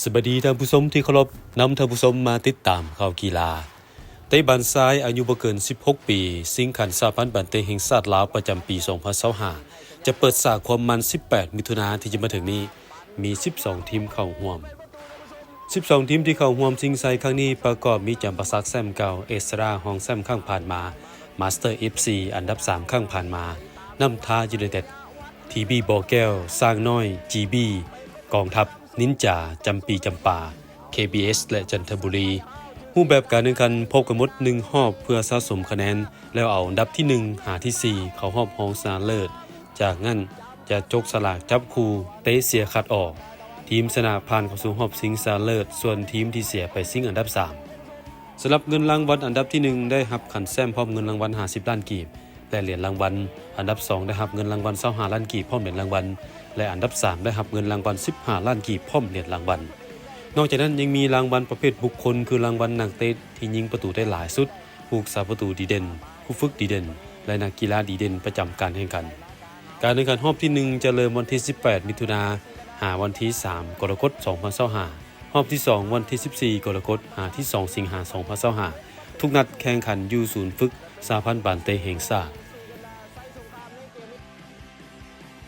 ສະບາຍດີທ່ານຜູ້ຊົມທີ່ເຄົາລົບ, ນຳທ່ານຜູ້ຊົມມາຕິດຕາມຂ່າວກິລາ. ເຕະບານຊາຍອາຍຸບໍ່ເກີນສິບຫົກປີ ຊິງຂັນສະຫະພັນບານເຕະແຫ່ງຊາດລາວປະຈຳປີສອງພັນຊາວຫ້າ ຈະເປີດສາກຄວາມມັນສິບແປດມິຖຸນາທີ່ຈະມາເຖິງນີ້, ມີສິບສອງທີມເຂົ້າຮ່ວມ. ສິບສອງທີມທີ່ເຂົ້າຮ່ວມຊິງໄຊຄັ້ງນີ້ປະກອບມີ ຈຳປາສັກແຊ້ມເກົ່າ, ເອສລາຮອງແຊ້ມຄັ້ງຜ່ານມາ, ມາສເຕີເອັຟຊີອັນດັບສາມຄັ້ງຜ່ານມາ, ນ້ຳທາຢູໄນເຕັດ, ທີບີບໍ່ແກ້ວ, ຊ້າງນ້ອຍ, ຈີບີ, ກອງທັບ, ນິນຈາ, ຈຳປີຈຳປາ, ເຄບີເອັສ ແລະ ຈັນທະບູລີ. ຮູບແບບການແຂ່ງຂັນພົບກັນໝົດໜຶ່ງຮອບເພື່ອສະສົມຄະແນນ ແລ້ວເອົາອັນດັບທີໜຶ່ງຫາທີສີ່ເຂົ້າຮອບຮອງຊະນະເລີດ. ຈາກນັ້ນຈະຈົກສະຫຼາກຈັບຄູ່ເຕະເສຍຄັດອອກ. ທີມຊະນະຜ່ານເຂົ້າສູ່ຮອບຊິງຊະນະເລີດ, ສ່ວນທີມທີ່ເສຍໄປຊິງອັນດັບສາມ. ສຳລັບເງິນລາງວັນ, ອັນດັບທີໜຶ່ງໄດ້ຮັບຂັນແຊ້ມພ້ອມເງິນລາງວັນຫ້າສິບລ້ານກີບ ແລະ ຫຼຽນລາງວັນ, ອັນດັບສອງໄດ້ຮັບເງິນລາງວັນຊາວຫ້າລ້ານກີບພ້ອມຫຼຽນລາງວັນ ແລະ ອັນດັບສາມໄດ້ຮັບເງິນລາງວັນສິບຫ້າລ້ານກີບພ້ອມຫຼຽນລາງວັນ. ນອກຈາກນັ້ນຍັງມີລາງວັນປະເພດບຸກຄົນ ຄືລາງວັນນັກເຕະທີ່ຍິງປະຕູໄດ້ຫຼາຍສຸດ, ຜູ້ຮັກສາປະຕູດີເດັ່ນ, ຜູ້ຝຶກດີເດັ່ນ ແລະ ນັກກິລາດີເດັ່ນປະຈຳການແຂ່ງຂັນ. ການແຂ່ງຂັນຮອບທີໜຶ່ງຈະເລີ່ມວັນທີສິບແປດມິຖຸນາ ຫາວັນທີສາມກໍລະກົດສອງພັນຊາວຫ້າ, ຮອບທີສອງວັນທີສິບສີ່ກໍລະກົດ ຫາທີສອງສິງຫາສອງພັນຊາວຫ້າ. ທຸກນັດແຂ່ງຂັນຢູ່ສູນຝຶກສະຫະພັນບານເຕະແຫ່ງຊາດ.